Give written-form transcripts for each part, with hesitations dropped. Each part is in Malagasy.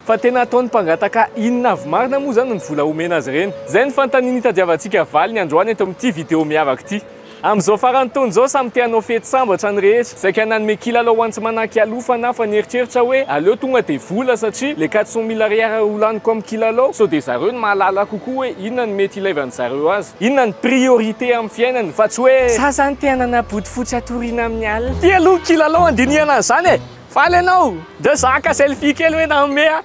Fa tena ataon'ny mpangataka inona avy marina moa izany ny vola omena azy ireny? Izay no fanontaniana hitadiavantsika valiny androany eto amin'ity vidéo miavaka ity. Amin'izao faran'ny taona izao, samy te hanao fety sambatra ny rehetra. Saika nanome kilalao ho an'ny tsy manan-kialofana fa nieritreritra hoe aleo tonga dia vola satria le 400 mille ariary ho laniko amin'ny kilalao sao dia zareo no mahalala kokoa hoe inona no mety ilaivan'ny zareo azy. Inona ny priorité amin'ny fiainany fa tsy hoe za zany te hanana bodofotsy hatoriana amin'ny alina. Ty aloha kilalao handinihana an'izany e! Faly ianao? Ndao za haka selfie kely hoe nanome a!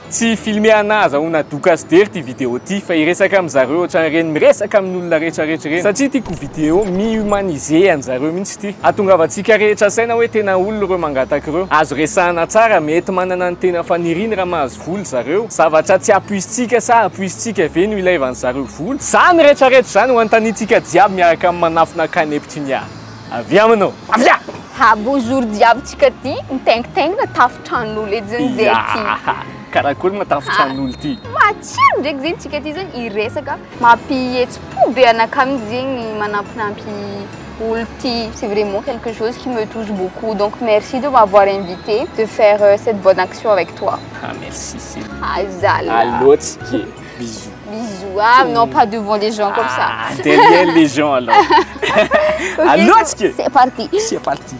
Tsy filmer ana azahoana doka sy dery ty vidéo ty fa hiresaka amin zareo otran'ireny miresaka amin'ny olona rehetra rehetra ireny satria tiako ho vidéo mi-humaniser an'zareo mihitsy ty hatongavantsika rehetra saina hoe tena olona ireo mangataka ireo azo resahana tsara mety manana ny tena faniriany raha mahazo vola zareo zavatra tsy ampoizintsika sa ampoizintsika ve no ilaivan'zareo vola zany rehetra rehetra zany ho anontaniantsika jiaby miaraka amin'ny manafina Kaneptunia. Avia aminao! Avia! Ha bonjour jiaby tsika ty mitaingitaingina tafotran'olo edy zegny zay ty. Yaha! Karakory ma tafotran'olo ty? Matsiro ndraiky zegny tsika ty zegny hiresaka mampihetsi-po be anakahy mintsy zegny manampinampy olo ty, c'est vraiment quelque chose qui me touche beaucoup donc merci de m'avoir invité de faire cette bonne action avec toi. Ah merci Sily. Azala. Allo tsika e! Bisous. Bisous. Ah non, pas devant les gens comme ça. Ah, derrière les gens alors. Ok, Allo tsika e! C'est parti. C'est parti.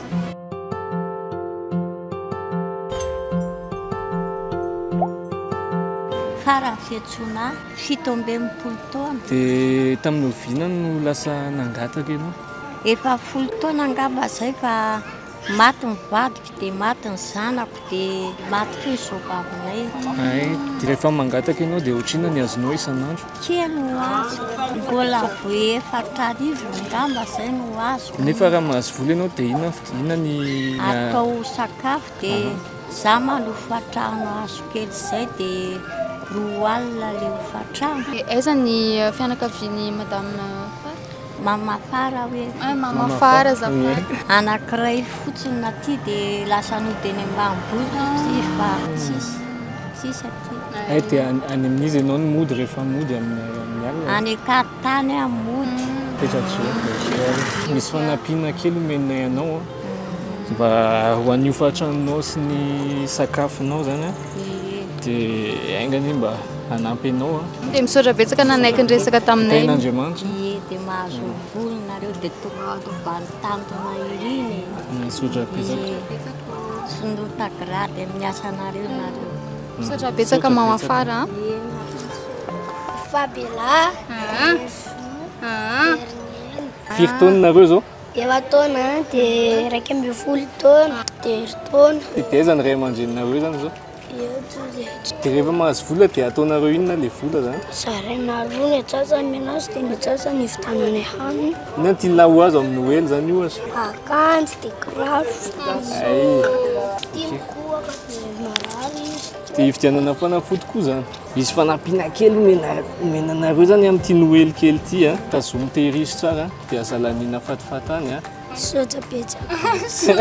Fara fiantsoana ahy, 67 taona. Dia tamin'ny oviana no lasa nangataka ianao? Efa 10 taona angamba izay fa maty ny vadiko dia maty ny zanako dia maty koa ny soavavinay. Hay, dia rehefa mangataka ianao dia ohatrinona ny azonao isan'andro? Kely no azoko, mbola vao 4000 angamba izay no azoko. Nefa raha mahazo vola ianao dia inona inona ny Atao sakafo dia za manofa trano hazo kely izay dia 20 ilay hofantrano. Aiza ny fianakavian'i Madame Fara? Mama Fara hoe. Ah, Mama Fara azafady. Anankiray fotsiny aty dia lasa nody eny ambanivohitra izy fa tsisy, tsisy aty. Hay dia any amin'iza ianao no mody rehefa mody amin'ny alina? Any Ankaditany aho mody. Mipetra-dRery. Misy fanampiana kely omenay anao an, mba ho an'ny hofan-tranonao sy ny sakafonao izany an, dia enga anie mba hanampy anao an. Dia misaotra betsaka nanaiky niresaka taminay. Tahin'Andriamanitra. Ie, dia mahazo vola nareo dia tonga tanjona iriny e. Misaotra betsaka. Sondrota grady amin'ny asanareo nareo. Misaotra betsaka Mama Fara a. Ie, mahazo. Fabela, Herizo, Heriniaina. Firy taona nareo izao? Efa-taona dia 11 taona dia herintaona. Dia taiza ny ray aman-dreninareo izany izao? Eto izahay. Dia rehefa mahazo vola dia ataonareo inona ilay vola izany? Zaraina roa ny antsasany ny anazy dia ny antsasany hividiananay hanina. Inona no tianao ho azo amin'ny Noely izany ohatra? Akanjo dia kiraro. Hay. Tiany koa fa dia marary izy. Dia hividianana fanafody koa izany. Misy fanampiana kely omena omena anareo izany amin'ity Noely kely ity a. Tazomy tehirizo tsara dia aza laniana fatifatany a. Misaotra betsaka. Tsisy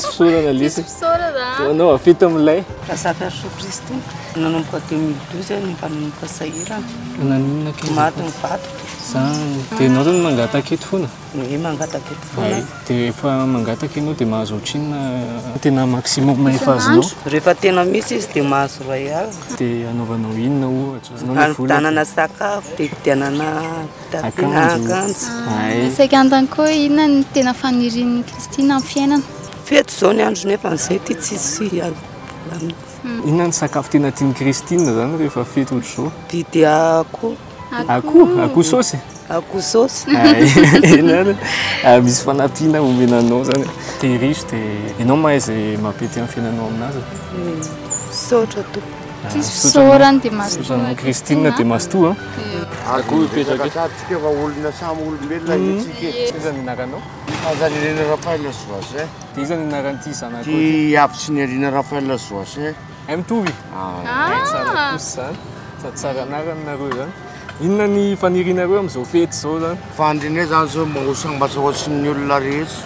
fisaorana lesy. Tsisy fisaorana. Dia anao avy eto amin'ilay. Razafiarisoa Christine, nanomboka 2012 aho no efa nanomboka sahirana. Naninona kely? Maty ny vadiko. Zany. Dia ianao zany mangataka eto foana? Ie, mangataka eto foana. Hay. Dia rehefa mangataka ianao dia mahazo ohatrinona tena maximum efa azonao? Rehefa tena misy izy dia mahazo 1000. Dia anaovanao inona ohatra? Azonao ny vola? Anividianana sakafo, dia ividianana fitafiana, akanjo. Hay. Saika hanontany koa hoe inona no tena fanirian'i Christine amin'ny fiainana? Fety izao ny andro nefa izay ity tsisy vola mihitsy. Inona ny sakafo tena tian'i Christine zany rehefa fety ohatr'izao? Didi akoho. Akoho? Akoho saosy? Akoho saosy. Hay, eny ary. Ary misy fanampiana omena anao zany. Tehirizo dia ianao mahay izay mampety amin'ny fiainanao aminazy. Misaotra tompoko. Tsisy fisaorana dia mazotoa. Misaotra anao Christine dia mazotoa. Akoho hipetraka eto. Tsika fa olona samy olombelona anie tsika e. Iza ny anaranao? Azanirina Raphaël Joassin. Dia iza ny anaran'ity zanakao ity? Ty Avotsinirina Raphaël Joassin. Hay mitovy? Hay tsara kosa izany. Sady tsara anarana nareo izany. Inona ny fanirianareo amin'izao fety izao izany? Fanirianay izany zao mba ho sambatra ohatry ny olona rehetra.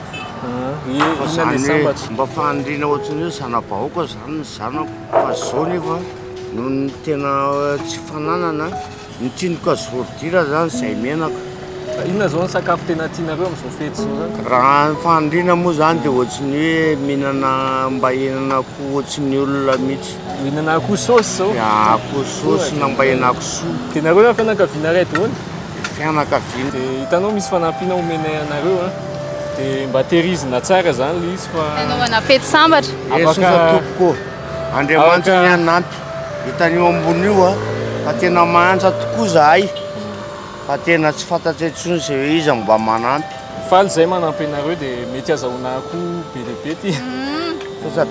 Ie, Fa inona izany le hoe sambatra? mba faniriana ohatry ny hoe zana-bahoaka izany ny zanako. Fa izao nefa noho ny tena tsy fananana, ny tsindriko azo vorodira izany izay menaka. Inona zao ny sakafo tena tianareo amin'izao fety izao zany? Raha ny faniriana moa zany dia ohatry ny hoe mihinana mba hihinana akoho ohatry ny olona mihitsy. Mihinana akoho saosy zao? Ya, akoho saosy na mba hena kisoa. Dia nareo zany fianakaviana iray daholo? Fianakaviana. Dia hitanao misy fanampiana omenay anareo an. Dia mba tehirizina tsara zany ilay izy fa. Hanaovana fety sambatra. Afaka tompoko. Andriamanitra ny hanampy. Hitan'io ambony io a, fa tena mahantra tokoa zahay. Fa tena tsy fantatray intsony izay hoe iza no mba manampy. Faly zahay manampy anareo dia mety azahoana akoho be dia be ty.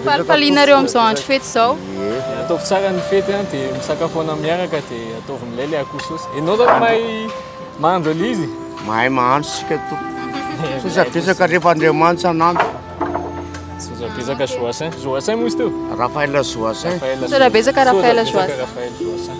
Falifalianareo amin'izao andro fety izao. Dia ataovy tsara ny fety an, dia misakafoana miaraka dia ataovy milay ilay akoho saosy. Ianao zany mahay mahandro an'ilay izy? Mahay mahandro isika tompoko. Sosa betsaka rehefa Andriamanitra hanampy. Sosa betsaka Joassin. Joassin moa izy teo? Raphaël Joassin. Sosa betsaka Raphaël Joassin. Raphaël Joassin.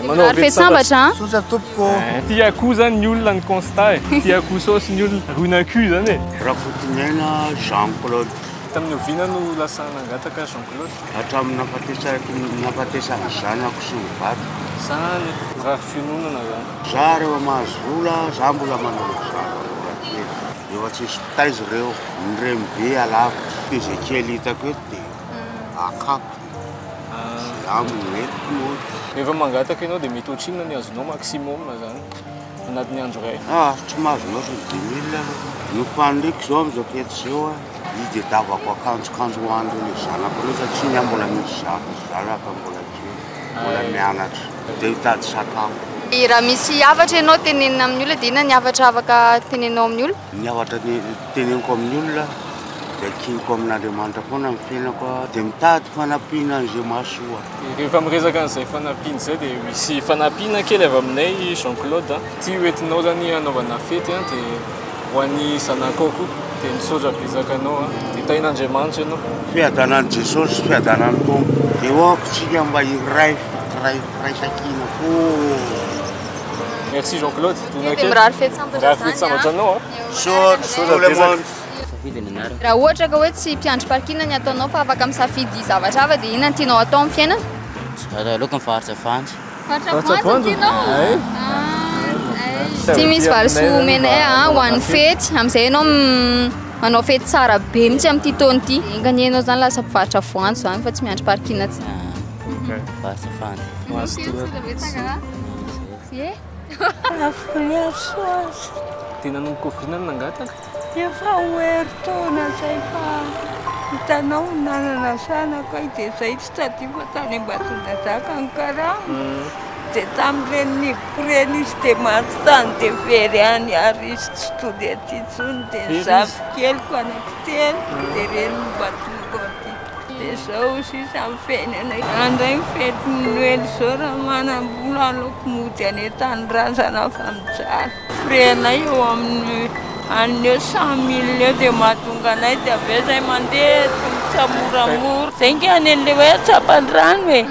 Manao Ary fety sambatra an. Sosa tompoko. Tia akoho zany ny olona ny constat e. Tia akoho saosy ny olona. Ron'akoho zany e. Rakotoniaina Jean Claude. Tamin'ny oviana no lasa nangataka Jean Claude? Hatramin'ny nahafatesako nahafatesan'ny zanako sy ny vadiko. Zany rary fiononana zany. Za rehefa mahazo vola, za mbola manana zanaka mbola kely. Efa tsisy mpitaiza ireo. Ny renibe alavitra. Izay kely hitako eto dia akako. Zay aminy no entiko mody. Rehefa mangataka ianao dia mety ohatrinona ny azonao maximum zany anatin'ny andro iray? Ah, tsy mahazo mihoatra ny 2000 aloha. Ny faniriako izao amin'izao fety izao a, hitadiavako akanjokanjo ho an'ireo le zanako ireo satria ny ahy mbola misy zanaka mbola kely, mbola mianatra, dia hitady sakafo. Raha misy hafatra ianao tenenina amin'ny olona dia inona ny hafatra afaka teneninao amin'ny olona? Ny hafatra teneniko amin'ny olona dia akiniko amin'Andriamanitra foana ny fiainako dia mitady fanampiana an'izay mahasoa. Rehefa miresaka an'izay fanampiana izay dia misy fanampiana kely avy aminay Jean Claude a. Ity hoentinao zany hanaovana fety a, dia ho an'ny zanakao koa. Dia misaotra betsaka anao a. Dia tahin'Andriamanitra ianao. Fiadanan'i Jesosy sy fiadanan'ny Tompo. Dia aoka isika mba hiray hiray firaisankina koa. Merci Jean Claude. Dia mirary fety sambatra Mirary fety sambatra anao a. Misaotra tout le monde. Raha ohatra ka hoe tsy mpiandry parking ny ataonao fa afaka misafidy zavatra hafa dia inona no tianao atao amin'ny fiainana? Aleoko mivarotra voanjo. Mivarotra voanjo no tianao? Tsy misy valisoa omenay a ho an'ny fety, amin'izay ianao manao fety tsara be mihitsy amin'ity taona ity. Enga anie ianao zany lasa mpivarotra voanjo zany fa tsy miandry parking tsy. Mivarotra voanjo. Dia nanomboka oviana no nangataka? Efa ho herintaona izay fa hitanao nanana zanaka aho dia izay tsy tadidio fa tany Ambatondrazaka ny karama. Dia tamin'ireny niviko ireny izy dia maty tany dia very any ary izy tsy tody aty intsony dia ny zafikeliko anankitelo dia ireny no mba tonga aty. Dia izao sisa ny fiainana. Andray ny fetin'ny Noely izao raha manam-bola aleoko mody any an-tanindrazana fa mijaly. Frais-nay eo amin'ny an'ny eo 100 000 eo dia mahatonga anay dia avy eo izay mandeha tongotra moramora. Izay nge any an'ilay hoe Antsapandrano e.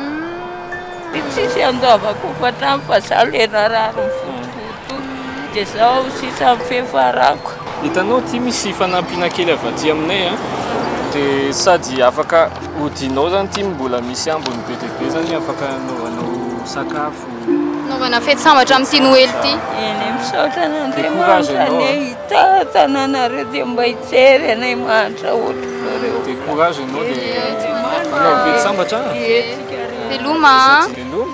Dia tsisy andoavako hofantrano fa za le narary mivotovoto dia zao sisa ny fiafarako. Hitanao ity misy fanampiana kely avy aty aminay a, dia sady afaka hodinao zany ity mbola misy ambiny be dia be zany afaka anaovanao sakafo. Anaovana fety sambatra amin'ity Noely ity. Eny misaotra an'Andriamanitra anie hitatana anareo dia mba hijery anay mahantra ohatranareo. Dia courage ianao dia manao fety sambatra. Veloma. Veloma.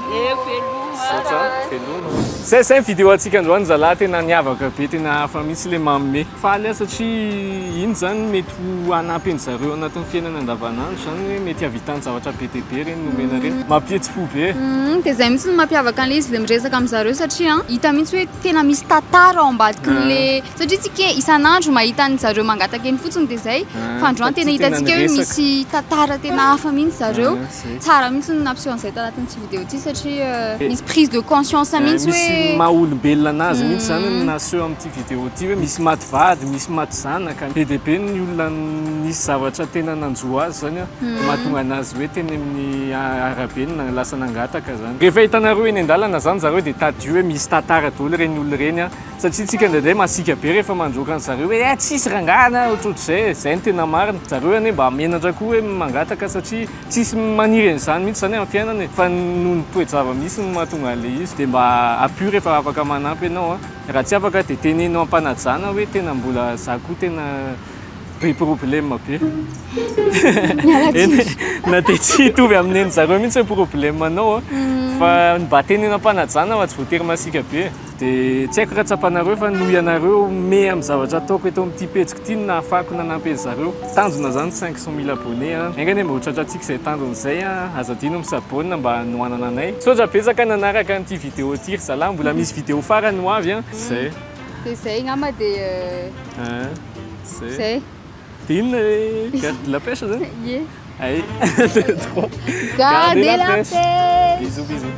Misaotra, veloma. Zay zay ny vidéo antsika androany zalahy, tena niavaka be, tena hafa mihitsy le manome. Faly aho satria iny zany mety ho hanampy an-dry zareo anatin'ny fiainana andavanandro zany hoe mety hahavitany zavatra be dia be ireny nomena ireny. Mampihetsi-po be. Dia zay mihitsy no mampiavaka an'ilay izy le miresaka amin-dry zareo satria hita mihitsy hoe tena misy tantara ao ambadikin'le satria tsika isan'andro mahita an-dry zareo mangataka eny fotsiny dia zay fa androany tena hitantsika hoe misy tantara tena hafa mihitsy zareo. Tsara mihitsy ny nampiseho an'izay tanatin'ity vidéo ity satria misy prise de conscience mihitsy hoe Misy maha olombelona anazy mihitsy zany no naseho amin'ity vidéo ity hoe misy maty vady, misy maty zanaka. Be dia be ny olona nisy zavatra tena nanjo azy zany a, mahatonga anazy hoe teny amin'ny arabe no lasa nangataka zany. Rehefa hitanareo eny an-dalana zany zareo dia tadidio hoe misy tantara daholo ireny olona ireny a, satria tsika indraindray masiaka be rehefa mandroaka an zareo hoe eh tsisy rangahy na ohatrohatr'izay e, zay no tena marina. Zareo anie mba menatra koa hoe mangataka satria tsisy maniry an'izany mihitsy zany amin'ny fiainana e, fa noho ny toe-java-misy no mahatonga. nahatonga an'ilay izy. Dia mba ampio rehefa afaka manampy ianao a. Raha tsy afaka dia teneno am-panajana hoe tena mbola za koa tena be problème be. Eny na dia tsy hitovy amin'ny nen'ny zareo mihitsy ny problème anao a, fa mba teneno am-panajana fa tsy voatery masiaka be. Dia tsy haiko raha tsapanareo fa noho ianareo me amin'ny zavatra ataoko eto amin'ity pejiko ity no nahafahako nanampy an'i zareo. Tanjona izany 500 000 abonnés a. Enga anie mba ho tratrantsika izay tanjona izay a. Aza adino mi-s'abonne mba hanohanana anay. Misaotra betsaka nanaraka an'ity vidéo ity ry zalahy. Mbola misy vidéo farany ho avy a. Zay. Dia izay angamba dia. Zay. Zay. Dia inona e? Garde la pêche zany? Ie. Ay, deux, trois. Gardez la pêche. Bisous, bisous.